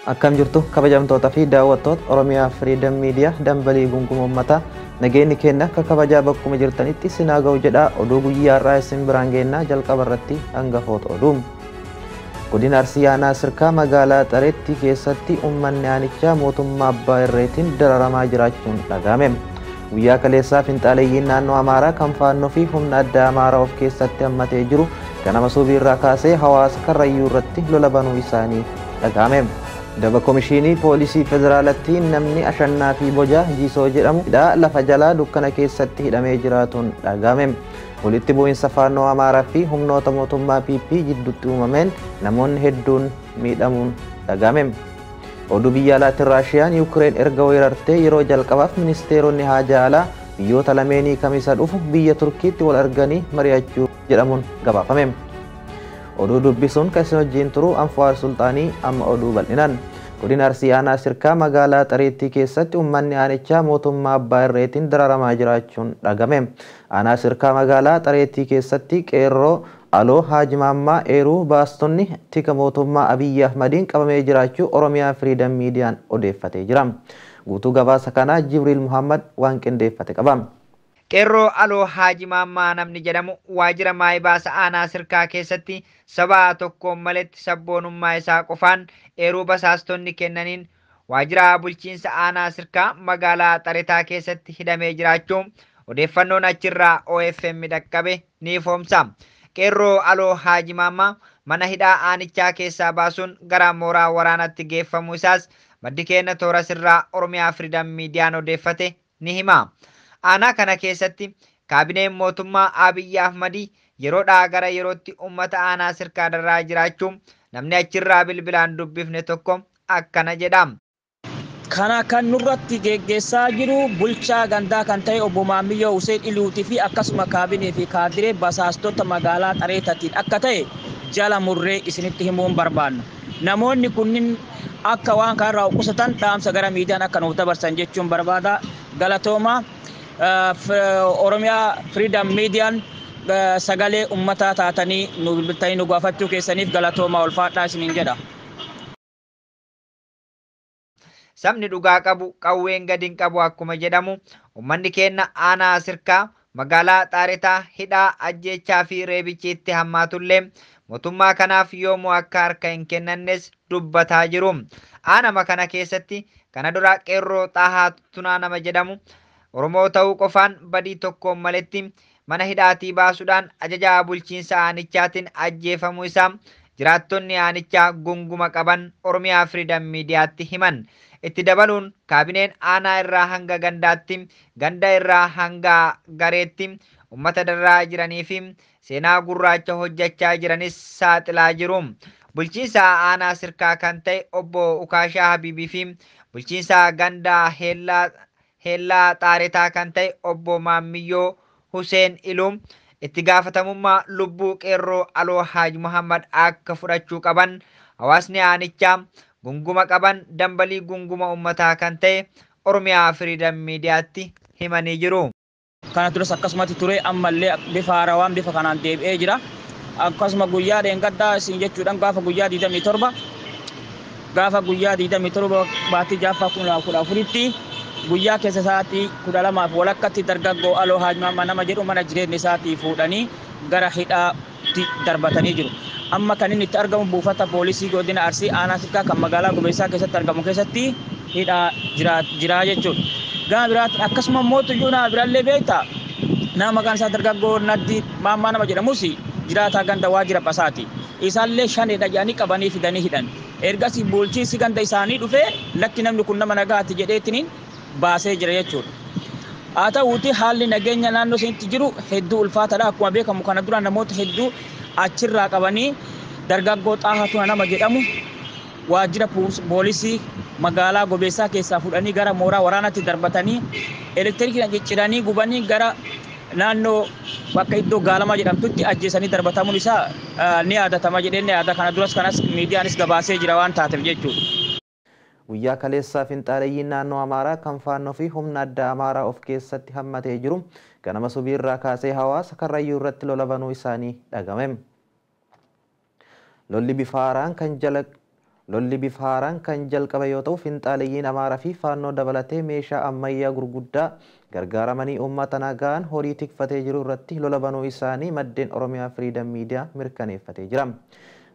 Akkam jirtu kabajamtootaa fi daawwattoota Oromiyaa Freedom Media dambalii gunguma uummataa nageenyi keenya akka kabajaa bakkuma jirtanitti sinaa ga'u jedhaa oduu guyyaa har'aa isin biraan geennaa jalqaba irratti hangafoota oduu. Godina Arsii Aanaa Sirkaa magaalaa Xareetti keessatti uummanni aanichaa mootummaa abbaa irreetiin dararamaa jiraachuun dhagahame. Guyyaa kaleessaa finxaaleeyyiin naannoo Amaaraa kan faannoo fi humna addaa Amaaraa of keessatti hammatee jiru ganama subii irraa kaasee hawaasa Karrayyuu irratti lola banuu isaanii dhagahame. Daba Komishinii Poolisii Federaalatti namni Ashannaa fi Bojaa Jiisoo jedhamu hidhaa lafa jalaa dukkana keessatti hidhamee jiraatuun dhagahame. Walitti bu'iinsa faannoo Amaaraa fi humnoota mootummaa PP jidduutti uumameen namoonni hedduun miidhamuun dhagahame. Oduu biyya alaatiin Raashiyaan Yuukireen erga weerartee yeroo jalqabaaf ministeeronni haajaa alaa biyyoota lameenii kamisa dhufu biyya Turkiitti wal arganii mari'achuu jedhamuun gabaafame. Oduu dubbisuun kan isin wajjin turu Anfuwaar Sulxaanii amma oduu bal'inaan. Godina Arsii Aanaa Sirkaa magaalaa Xareettii keessatti uummanni aanichaa mootummaa abbaa irreetiin dararamaa jiraachuun dhagame. Aanaa Sirkaa magaalaa Xareettii keessatti qeerroo Aloo Haaji Maammaa eeruu baastonni tika mootummaa Abiyyi Ahmadiin qabamee jiraachuu Oromiyaa Freedom Miidiyaan odeeffatee jira. Guutuu gabaasa kanaa Jibriil Muhammad waan qindeeffate qaba. Qeerroo Aloo Haaji Maammaa namni jedhamu waajjira maayibaasa aanaa Sirkaa keessatti sabaa tokkoon maletti sabboonummaa isaa qofaan eeruu basaastonni kennaniin waajjira bulchiinsa aanaa Sirkaa magaalaa Xaretaa keessatti hidhamee jiraachuu odeeffannoon achirraa OFM dhaqqabe ni ifoomsa. Qeerroo Aloo Haaji Maammaa mana hidhaa aanichaa keessaa baasuun gara mooraa waraanaatti geeffamuu isaas maddi keenya toora sirraa Oromiyaa Freedom Miidiyaan odeeffate ni hima. Aanaa kana keessatti kaabineen mootummaa Abiyyi Ahmadii yeroodhaa gara yerootti uummata aanaa Sirkaa darraa jiraachuu namni achirraa bilbilaan dubbifne tokko akkana jedha. Kana kan nurratti geggeessaa jiru bulchaa gandaa kan ta'e obbo Maamiyyoo Hussein Iluutii fi akkasuma kaabinee fi kaadiree basaastota magaalaa Xareetatiin akka ta'e jala murree isinitti himuun barbaanna. Namoonni kunniin akka waan kanarraa qusatan dhaamsa gara miidiyaan akka nuuf dabarsan jechuun barbaada. Galatooma Oromiyaa Freedom Miidiyaan sagalee uummataa taatanii nu bilbiltanii nu gaafachuu keessaniif galatooma ulfaadhaa isiniin jedha. Sabni dhugaa qabu qawween gadi hin qabu akkuma jedhamu uummanni keenya aanaa Sirkaa magaalaa Xaaretaa hidhaa ajjeechaa fi reebichi itti hammaatullee mootummaa kanaaf yoomuu akka harka hin kennannes dubbataa jiru. Aanama kana keessatti kana dura qeerroo Xaahaa Tunaa nama jedhamu Oromoo ta'uu qofaan badii tokkoon maletti mana hidhaatii baasuudhaan ajajaa bulchiinsa aanichaatiin ajjeefamuu isaa jiraattonni aanichaa gunguma qaban Oromiyaa Freedom Miidiyaatti himan. Itti dabaluun kaabineen aanaa irraa hanga gandaatti, ganda irraa hanga gareetti uummata darraa jiranii fi seenaa gurraacha hojjechaa jiranis saaxilaa jiru. Bulchiinsa aanaa Sirkaa kan ta'e obbo Ukaashaa Habiibii fi bulchiinsa gandaa Heellaa Xaaretaa kan ta'e obbo Maammiyyoo Hussein Iluu itti gaafatamummaa lubbuu qeerroo Aloo Haaji Muhammad akka fudhachuu qaban hawaasni aanichaa gunguma qaban dambalii gunguma uummataa kan ta'e Oromiyaa Freedom Miidiyaatti himanii jiru. Kana duras akkasumatti ture ammallee bifa haarawaan bifa kanaan deebi'ee jira. Akkasuma guyyaa dheengaddaa isin jechuudhaan gaafa guyyaa 27 gaafa guyyaa 27 baatii jaaffaa 2014tti guyyaa keessa sa'aatii 12 walakkatti dargaggoo Aloo Haaji Maammaa nama jedhu mana jireenya isaatii fuudhanii gara hidhaatti darbatanii jiru. Amma kan inni itti argamu buufata poolisii godina Arsii aanaa Sirkaa kan magaalaa Gubeessaa keessatti argamu keessatti hidhaa jira jechuudha. Gama biraatti akkasuma mootuyyuu nama biraallee beektaa nama maqaan isaa dargaggoo Naddii Maammaa nama jedhamus jiraataa ganda waajjira basaati. Isaallee shanidha jedhanii qabanii fidanii hidhan. Ergasii bulchiinsi ganda isaanii dhufee lakki namni kun nama nagaati jedheetiniin baasee jira jechuudha. Haa ta'uuti haalli nageenya naannoo isinitti jiru hedduu ulfaataadha. Akkuma beekamu kana dura namoota hedduu achirraa qabanii dargaggoo Xaahaa Tuna nama jedhamu waajjira poolisii magaalaa Gobeessaa keessaa fuudhanii gara mooraa waraanaatti darbatanii elektirikiin cicciranii gubanii gara naannoo bakka iddoo gaalamaa jedhamtutti ajjeesanii darbatamuun isaa ni yaadatama jedhee yaada. Kana duras kanas miidiyaanis gabaasee jira waan taateef jechuudha. Guyyaa kaleessaa finxaaleeyyiin naannoo Amaaraa kan faannoo fi humna addaa Amaaraa of keessatti hammatee jiru ganama subii irraa kaasee hawaasa Karrayyuu irratti lola banuu isaanii dhagame. Lolli bifa haaraan kan jala Lolli bifa haaraan kan jalqabe yoo ta'u finxaaleyyiin Amaaraa fi Faannoo dabalatee meeshaa ammayyaa gurguddaa gargaaramanii uummata nagaan horii tikfatee jiru irratti lola banuu isaanii maddeen Oromiyaa Firiidam Miidiyaa mirkaneeffatee jira.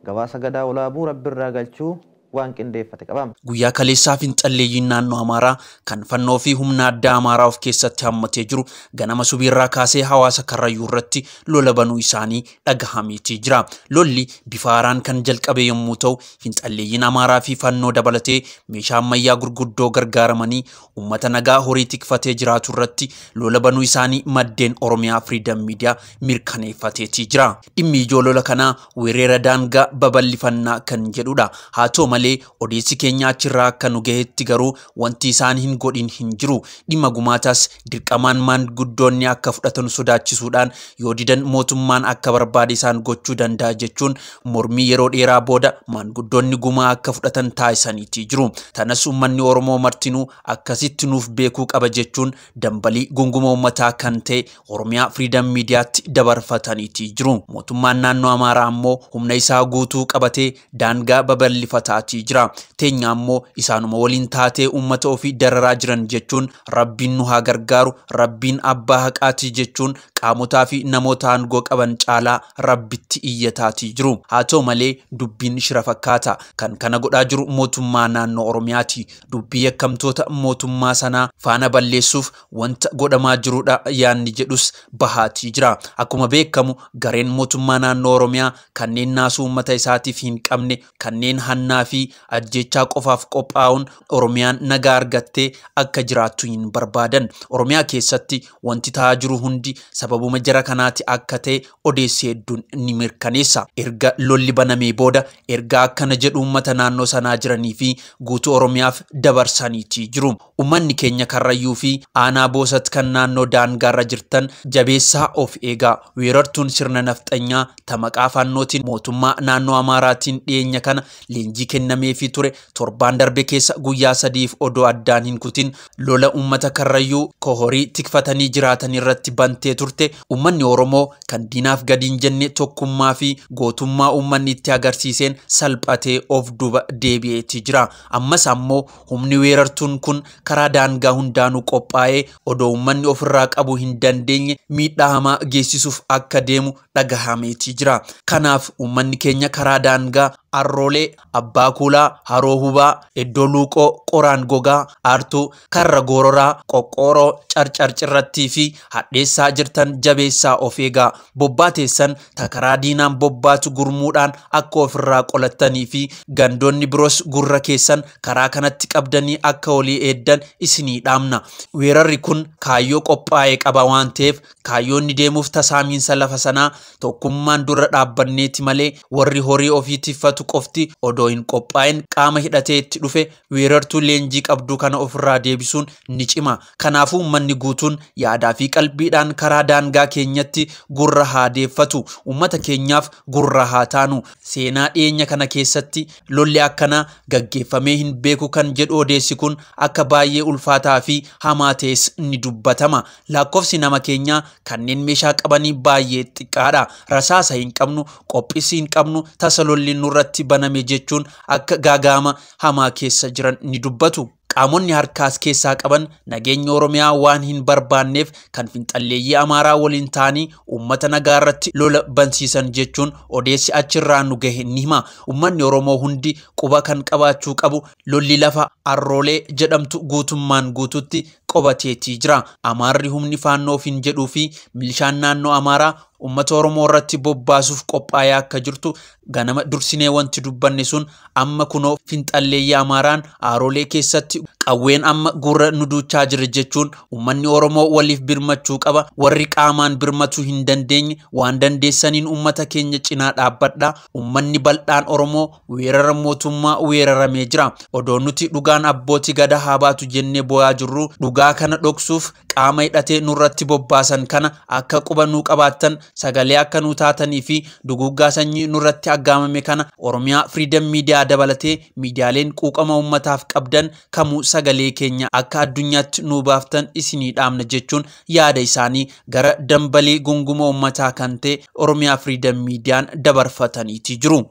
Gabaasa Gadaa Olaabuu Rabbirraa galchuu waan qindeeffate qaba. Guyyaa kaleessaa finxalleeyyiin naannoo Amaaraa kan fannoo fi humna addaa Amaaraa of keessatti hammatee jiru ganama subiirraa kaasee hawaasa Karrayyuu irratti lola banuu isaanii dhagahameetii jira. Lolli bifa haaraan kan jalqabe yommuu ta'u finxalleeyyiin Amaaraa fi fannoo dabalatee meeshaa ammayyaa gurguddoo gargaaramanii uummata nagaa horii tikfatee jiraatu irratti lola banuu isaanii maddeen Oromiyaa Firiidam Miidiyaa mirkaneeffateetii jira. Dhimmi ijoo lola kanaa weerara daangaa babal'ifannaa kan jedhudha. Haa ta'u malee odeessi keenya achirraa akka nu gahetti garuu wanti isaan hin godhin hin jiru. Dhimma gumaataas dirqamaan maanguddoonni akka fudhatan sodaachisuudhaan yoo didan mootummaan akka barbaade isaan gochuu danda'a jechuun mormii yeroo dheeraa booda maanguddoonni gumaa akka fudhatan taasisaniitii jiru. Tanas uummanni Oromoo martinuu akkasitti nuuf beekuu qaba jechuun dambalii gunguma uummataa kan ta'e Oromiyaa Firiidam Miidiyaatti dabarfataniitii jiru. Mootummaan naannoo Amaaraa ammoo humna isaa guutuu qabatee daangaa babal'ifataatii jira. Teenya ammoo isaanuma waliin taatee uummata ofii dararaa jiran jechuun Rabbiin nu haa gargaaru, Rabbiin abbaa haqaatii jechuun qaamotaa fi namoota aangoo qaban caalaa Rabbitti iyyataatii jiru. Haa ta'u malee dubbiin shira fakkaata. Kan kana godhaa jiru mootummaa naannoo Oromiyaati. Dubbii yakkamtoota mootummaa sanaa faana balleessuuf wanta godhamaa jirudha yaanni jedhus bahaatii jira. Akkuma beekamu gareen mootummaa naannoo Oromiyaa kanneen naasuu uummata isaatiif hin qabne, kanneen hannaa fi ajjechaa qofaaf qophaa'uun Oromiyaan nagaa argattee akka jiraattu hin barbaadan. Oromiyaa keessatti wanti ta'aa jiru hundi sababuma jara kanaati akka ta'e odeessi hedduun ni mirkaneessa. Erga lolli banamee booda ergaa akkana jedhu uummata naannoo sanaa jiranii fi guutuu Oromiyaaf dabarsaniitii jiru. Uummanni keenya Karrayyuu fi aanaa Boosat kan naannoo daangaarra jirtan jabeessaa of eegaa. Weerartuun sirna nafxanyaa tamaqaa fannootiin mootummaa naannoo Amaaraatiin dhiyeenya kana leenjii kennameefii ture torbaan darbe keessa guyyaa sadiif odoo addaan hin kutin lola uummata Karrayyuu kohorii tikfatanii jiraatan irratti bantee turte. Uummanni Oromoo kan diinaaf gadi hin jenne tokkummaa fi gootummaa uummanni itti agarsiiseen salphatee of duuba deebi'eetii jira. Ammas ammoo humni weerartuun kun karaa daangaa hundaanuu qophaa'ee odoo uummanni ofirraa qabuu hin dandeenye miidhaa hamaa geessisuuf akka deemu dhagahameetii jira. Kanaaf uummanni keenya karaa daangaa Arroolee, Abbaa Kuulaa, Haroo Hubaa, Iddoo Luuqoo, Qoraan Gogaa, Aartuu, Karra Goororaa, Qoqqooroo, Carcar Cirrattii fi Hadheessaa jirtan jabeessaa of eegaa. Bobbaa teessan takaraa diinaan bobbaatu gurmuudhaan akka ofirraa qolattanii fi gandoonni biroos gurra keessan karaa kanatti qabdanii akka olii eeddan isinii dhaamna. Weerarri kun kaayyoo qophaa'ee qaba waan ta'eef kaayyoonni deemuuf tasaamiinsa lafa sanaa tokkummaan dura dhaabbanneeti malee warri horii ofii tiffatu qofti odoo hin qophaa'in qaama hidhatee itti dhufe weerartuu leenjii qabdu kana ofirraa deebisuun ni cima. Kanaafuu uummanni guutuun yaadaa fi qalbiidhaan karaa daangaa keenyatti gurra haa deeffatu. Uummata keenyaaf gurra haa taanu. Seenaa dhiyeenya kana keessatti lolli akkanaa gaggeeffamee hin beeku kan jedhu odeessi kun akka baay'ee ulfaataa fi hamaa ta'es ni dubbatama. Lakkoofsi nama keenyaa kanneen meeshaa qabanii baay'ee xiqqaadha. Rasaasa hin qabnu, qophiis hin qabnu, tasa lolli nurratti baname jechuun akka gaagaama hamaa keessa jiran ni dubbatu. Qaamonni harkaas keessaa qaban nageenya Oromiyaa waan hin barbaanneef kan finxalleeyyii Amaaraa waliin ta'anii uummata nagaa irratti lola bansiisan jechuun odeessi achirraa nu gahe ni hima. Uummanni Oromoo hundi quba kan qabaachuu qabu lolli lafa Arroolee jedhamtu guutummaan guututti qobateetii jira. Amaarri humni faannoo ofiin jedhuu fi milishaan naannoo Amaaraa uummata Oromoo irratti bobbaasuuf qophaa'ee akka jirtu ganama dursinee wanti dubbanne sun amma kunoo finxalleeyyii Amaaraan Arroolee keessatti qawween amma gurra nu duuchaa jira jechuun uummanni Oromoo waliif birmachuu qaba. Warri qaamaan birmatuu hin dandeenye waan dandeessaniin uummata keenya cinaa dhaabbadha. Uummanni bal'aan Oromoo weerara mootummaa weeraramee jira. Odoo nuti dhugaan abbootii gadaa haa baatu jennee boo'aa jirru dhugaa kana dhoksuuf qaama hidhatee nurratti bobbaasan kana akka quba nuu qabaattan sagalee akka nuu taatanii fi duguuggaa sanyii nurratti aggaamame kana Oromiyaa Firiidam Miidiyaa dabalatee miidiyaaleen quuqama uummataaf qabdan kamuu sagalee keenya akka addunyaatti nuu baaftan isinii dhaamna jechuun yaada isaanii gara dambalii gunguma uummataa kan ta'e Oromiyaa Firiidam Miidiyaan dabarfataniiti jiru.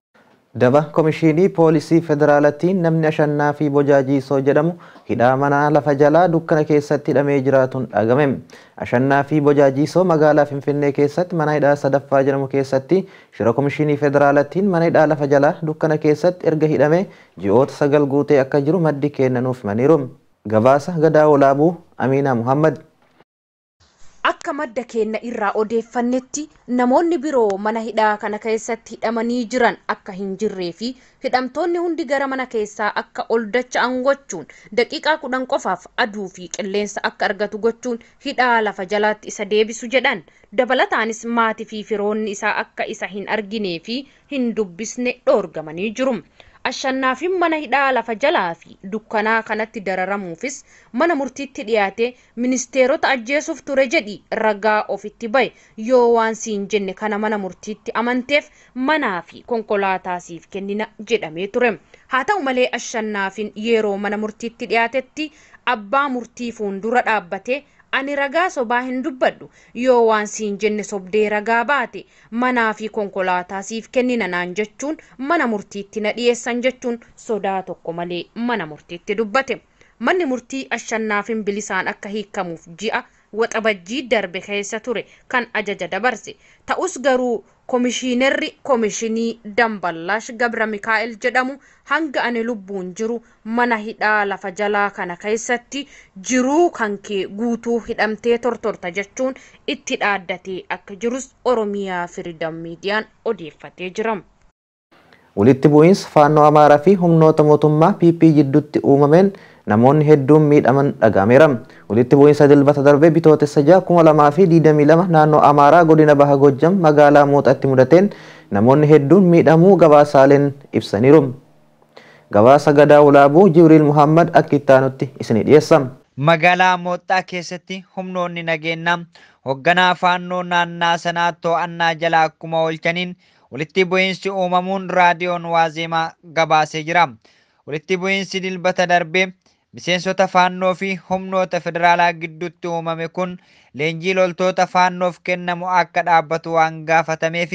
Daba Komishinii Poolisii Federaalaatiin namni Ashannaa fi Bojaajiisoo jedhamu hidhaa manaa lafa jalaa dukkana keessatti hidhamee jiraatuun dhagame. Ashannaa fi Bojaajiisoo magaalaa Finfinnee keessatti mana hidhaa sadaffaa jedhamu keessatti shira Komishinii Federaalaatiin mana hidhaa lafa jalaa dukkana keessatti erga hidhamee ji'oota 9 guutee akka jiru maddi kennanuuf himaniiru. Gabaasa Gadaa Olaabuu Amiinaa Muhammad. Akka madda keenya irraa odeeffannetti namoonni biroo mana hidhaa kana keessatti hidhamanii jiran akka hin jirree fi hidhamtoonni hundi gara mana keessaa akka ol dacha'an gochuun daqiiqaa 10 qofaaf aduu fi qilleensa akka argatu gochuun hidhaa lafa jalaatti isa deebisu jedhan. Dabalataanis maatii fi firoonni isaa akka isa hin arginee fi hin dubbisne dhoorgamanii jiru. Ashannaafiin mana hidhaa lafa jalaa fi dukkanaa kanatti dararamuufis mana murtiitti dhiyaate ministeerota ajjeesuuf ture jedhi ragaa ofitti bahe yoo waan siin jenne kana mana murtiitti amanteef manaa fi konkolaataa siif kennina jedhamee ture. Haa ta'u malee Ashannaafiin yeroo mana murtiitti dhiyaatetti abbaa murtii fuuldura dhaabbatee ani ragaa sobaa hin dubbadhu yoo waan siin jenne sobdee ragaa baate manaa fi konkolaataa siif kennina naan jechuun mana murtiitti na dhiyeessan jechuun sodaa tokko malee mana murtiitti dubbate. Manni murtii Ashannaafiin bilisaan akka hiikamuuf ji'a waxabajjii darbe keessa ture kan ajaja dabarse. Ta'us garuu komishiinarri komishinii Damballaash Gabra Mikaa'el jedhamu hanga ani lubbuun jiru mana hidhaa lafa jalaa kana keessatti jiruu kan kee guutuu hidhamtee tortorta jechuun itti dhaaddatee akka jirus Oromiyaa Firiidam Miidiyaan odeeffatee jira. Walitti bu'iinsa faannoo Amaaraa fi humnoota mootummaa PP jidduutti uumameen namoonni hedduun miidhaman dhagahameera. Walitti bu'iinsa dilbata darbee bitootessa 6, 2022 naannoo Amaaraa godina Baha Gojjam magaalaa Mooxaatti mudateen namoonni hedduun miidhamuu gabaasaaleen ibsaniiru. Gabaasa Gadaa Olaabuu Jibriil Muhammad akka itti aanutti isinii dhiyeessa. Magaalaa Mooxaa keessatti humnoonni nageenyaa hoogganaa faannoo naannaa sanaa to'annaa jala akkuma oolchaniin walitti bu'iinsi uumamuun raadiyoon Waazeemaa gabaasee jira. Walitti bu'iinsi dilbata darbee miseensota faannoo fi humnoota federaalaa gidduutti uumame kun leenjii loltoota faannoof kennamu akka dhaabbatu waan gaafatameef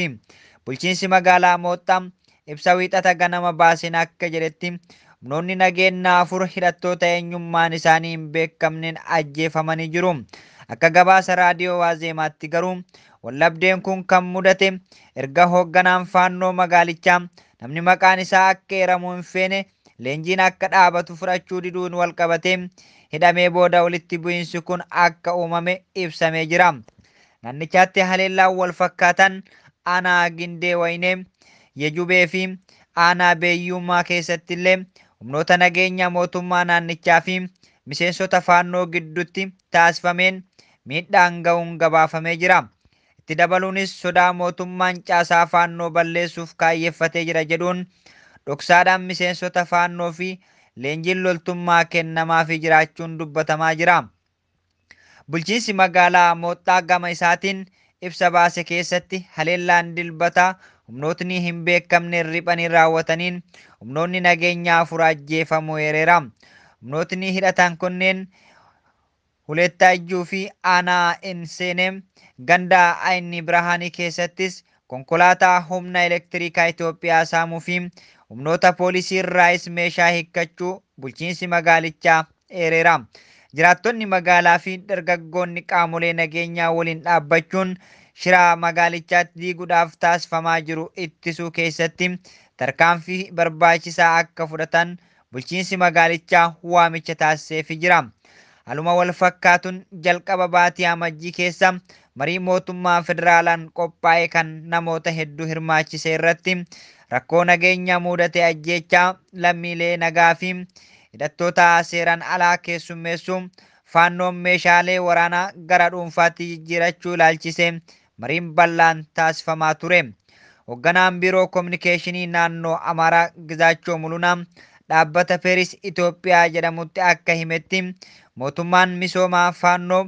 bulchiinsi magaalaa Mooxaa ibsa wiixata ganama baaseen akka jedhetti humnoonni nageenyaa 4 hidhattoota eenyummaan isaanii hin beekamneen ajjeefamanii jiru. Akka gabaasa raadiyoo Waazeemaatti garuu wallabdeen kun kan mudate erga hoogganaan faannoo magaalichaa namni maqaan isaa akka eeramu hin feene leenjiin akka dhaabatu fudhachuu diduun wal qabatee hidhamee booda walitti bu'iinsi kun akka uumame ibsamee jira. Naannichaatti haleellaan wal fakkaatan aanaa Gindee Waynee, Yejubee fi aanaa Beeyyumaa keessatti illee humnoota nageenya mootummaa naannichaa fi miseensota faannoo gidduutti taasifameen miidhaan ga'uun gabaafamee jira. Itti dabaluunis sodaa mootummaan caasaa faannoo balleessuuf kaayyeeffatee jira jedhuun dhoksaadhaan miseensota faannoo fi leenjiin loltummaa kennamaafii jiraachuun dubbatamaa jira. Bulchiinsi magaalaa Mooxaa gama isaatiin ibsa baase keessatti haleellaan dilbataa humnootni hin beekamne riphanii raawwataniin humnoonni nageenyaa 4 ajjeefamuu eereera. Humnootni hidhatan kunneen Hulettaajjuu fi aanaa Inseenee ganda Ayinni Birhaanii keessattis konkolaataa humna elektirikaa Itoophiyaa saamuu fi humnoota poolisii irraayis meeshaa hiikkachuu bulchiinsi magaalichaa eereera. Jiraattonni magaalaa fi dargaggoonni qaamolee nageenyaa waliin dhaabbachuun shiraa magaalichaatti diiguudhaaf taasifamaa jiru ittisuu keessatti tarkaanfii barbaachisaa akka fudhatan bulchiinsi magaalichaa waamicha taasiseefii jira. Haaluma wal fakkaatuun jalqaba baatii amajjii keessa marii mootummaa federaalaan qophaa'e kan namoota hedduu hirmaachise irratti rakkoo nageenya mudate ajjeechaa lammiilee nagaa fi hidhattoota seeraan alaa keessummeessuun faannoon meeshaalee waraanaa gara dhuunfaatti jijjiirachuu ilaalchise mariin bal'aan taasifamaa ture. Hoogganaan biiroo koominikeeshinii naannoo Amaaraa Gizaachoo Mulunaa dhaabbata Peeris Itoophiyaa jedhamutti akka himetti mootummaan misoomaa faannoo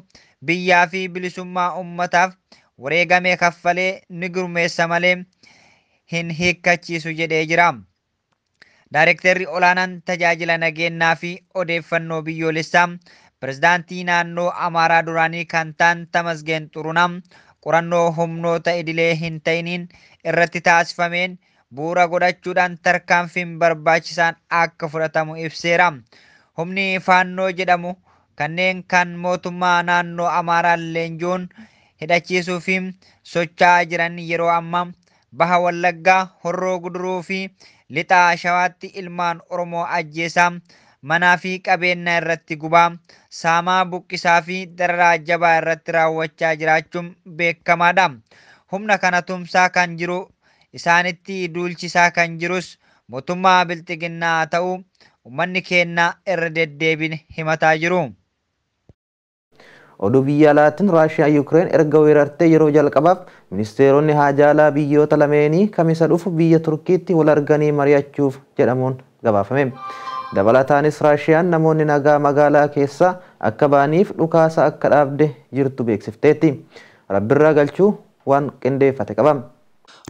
biyyaa fi bilisummaa uummataaf wareegame kaffalee ni gurmeessa malee hin hiikkachiisu jedhee jira. Daayirektarri olaanaan tajaajila nageenyaa fi odeeffannoo biyyoolessaa pirezidaantii naannoo Amaaraa duraanii kan ta'an Tamasgeen Xurunaa qorannoo humnoota idilee hin ta'iniin irratti taasifameen bu'uura godhachuudhaan tarkaanfiin barbaachisaan akka fudhatamu ibseera. Humni Faannoo jedhamu kanneen kan mootummaa naannoo Amaaraan leenji'uun hidhachiisuu fi socho'aa jiran yeroo ammaa Baha Wallaggaa, Horroo Guduruu fi Lixaa Shawaatti ilmaan Oromoo ajjeesaa, manaa fi qabeenya irratti gubaa, saamaa, buqqisaa fi dararaa jabaa irratti raawwachaa jiraachuun beekamaadha. Humna kana tumsaa kan jiru isaanitti duulchisaa kan jirus mootummaa bilxiginnaa ta'uu uummanni keenya irra deddeebiin himataa jiru. Oduu biyya alaatiin Raashiyaan Yuukireen erga weerartee yeroo jalqabaaf ministeeronni haajaalaa biyyoota lameenii kamisa dhufu biyya Turkiitti wal arganii mari'achuuf jedhamuun gabaafame. Dabalataanis Raashiyaan namoonni nagaa magaalaa keessaa akka ba'aniif dhukaasa akka dhaabde jirtu beeksifteetti. Rabbirraa galchuu waan qindeeffate qaba.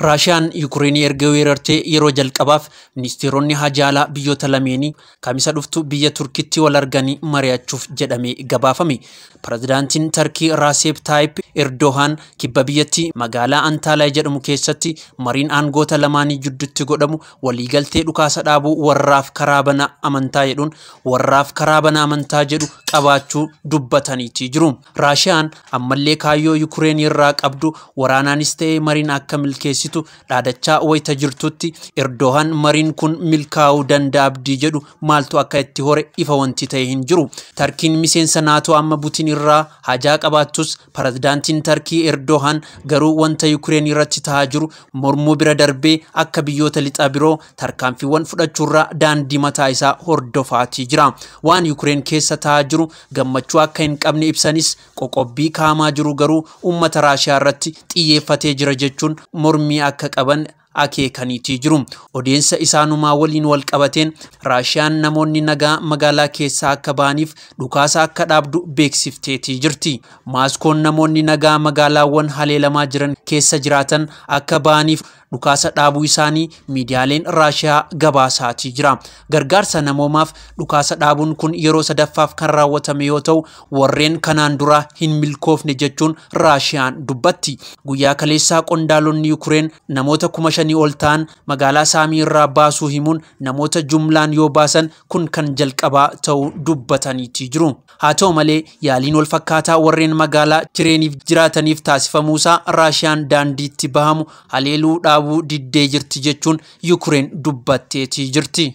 Raashiyaan Yuukireenii erga weerartee yeroo jalqabaaf ministeeronni haajaalaa biyyoota lameenii kamisa dhuftu biyya Turkiitti wal arganii mari'achuuf jedhamee gabaafame. Pirezidaantiin Tarkii Raaseep Taayip Erdohaan kibba biyyattii magaalaa Antaalaa jedhamu keessatti mariin aangoota lamaanii jidduutti godhamu waliigaltee dhukaasa dhaabuu warraaf karaa bana amantaa jedhuun warraaf karaa bana amantaa jedhu qabaachuu dubbataniitii jiru. Raashiyaan ammallee kaayyoo Yuukireenii irraa qabdu waraanaanis ta'ee mariin akka milkeessitu dhaadachaa wayita jirtutti Erdohaan mariin kun milkaa'uu danda'a abdii jedhu maaltu akka itti hore ifa wanti ta'e hin jiru. Tarkiin miseensa naatoo amma Putin irraa hajaa qabaattus pirezidaantiin Tarkii Erdohaan garuu wanta Yuukireen irratti ta'aa jiru mormuu bira darbee akka biyyoota lixaa biroo tarkaanfiiwwan fudhachuurraa daandii mataa isaa hordofaatii jira. Waan Yuukireen keessa ta'aa jiru gammachuu akka hin qabne ibsanis qoqobbii kaamaa jiru garuu uummata Raashiyaa irratti xiyyeeffatee jira jechuun mormii akka qaban akeekaniitii jiru. Odeensa isaanumaa waliin wal qabateen Raashiyaan namoonni nagaa magaalaa keessaa akka ba'aniif dhukaasa akka dhaabdu beeksifteetii jirti. Maaskoon namoonni nagaa magaalaawwan haleelamaa jiran keessa jiraatan akka ba'aniif dhukaasa dhaabuu isaanii miidiyaaleen Raashiyaa gabaasaatii jira. Gargaarsa namoomaaf dhukaasa dhaabuun kun yeroo sadaffaaf kan raawwatame yoo ta'u warreen kanaan dura hin milkoofne jechuun Raashiyaan dubbatti. Guyyaa kaleessaa qondaalonni Yuukireen namoota 5,000 ol ta'an magaalaa Saamii irraa baasuu himuun namoota jumlaan yoo baasan kun kan jalqabaa ta'uu dubbataniitii jiru. Haa ta'u malee yaaliin wal fakkaataa warreen magaalaa jireeniif jiraataniif taasifamuusaa Raashiyaan daandiitti bahamu haleeluu dhaabuu diddee jirti jechuun Yuukireen dubbatteetii jirti.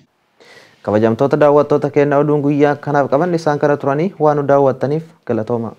Kabajamtoota daawwattoota keenya oduun guyyaa kanaaf qaban isaan kana turanii waan nu daawwattaniif galatooma.